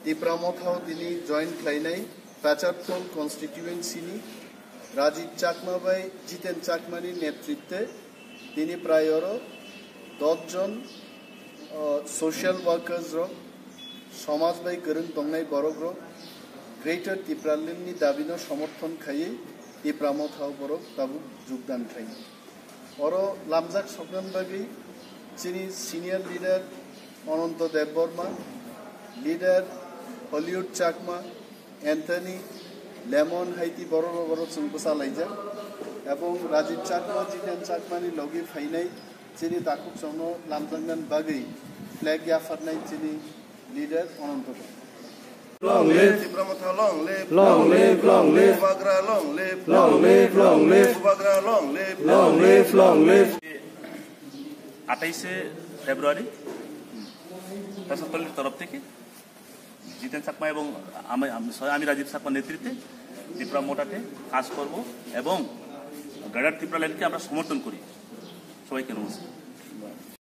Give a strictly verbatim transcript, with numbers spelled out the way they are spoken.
Tipra Mothao tini join khlainai Pecharthal constituency ni Rajib Chakma bai Jiten Chakma ni netritwe tini prai oro dos jon, o, social workers rok, somaj bai kwrwng tongnai borok rok Greater Tipraland ni dabi no somorthon khaiwi Tipra Mothao borok tabuk jogdan khlai. Oro lamjak soknani bagwi chini senior leader Ananto Debbarma, leader Hollywood Chakma, Anthony, Lemon haiti borok rok oro chwng bwsa laijak. Ebong Rajib Chakma, Jiten Chakma ni logi phainai chini takhuk chwngno lamjaknani bagwi flag yapharnai chini leader Ananto Debbarma. Long live. Tipra Motha long live. Long live, long live. Bubagra long live. Long live, long live. Bubagra long live. Long live, long live. আঠাইশে ফেব্রুয়ারি পেশাতলির তরফ থেকে জিতেন চাকমা এবং আমি, আমি, sorry, আমি রাজীব চাকমার নেতৃত্বে ত্রিপুরা মোটাতে কাজ করব এবং গ্রেটার ত্রিপুরা ল্যান্ডকে আমরা সমর্থন করি। সবাইকে নমস্কার।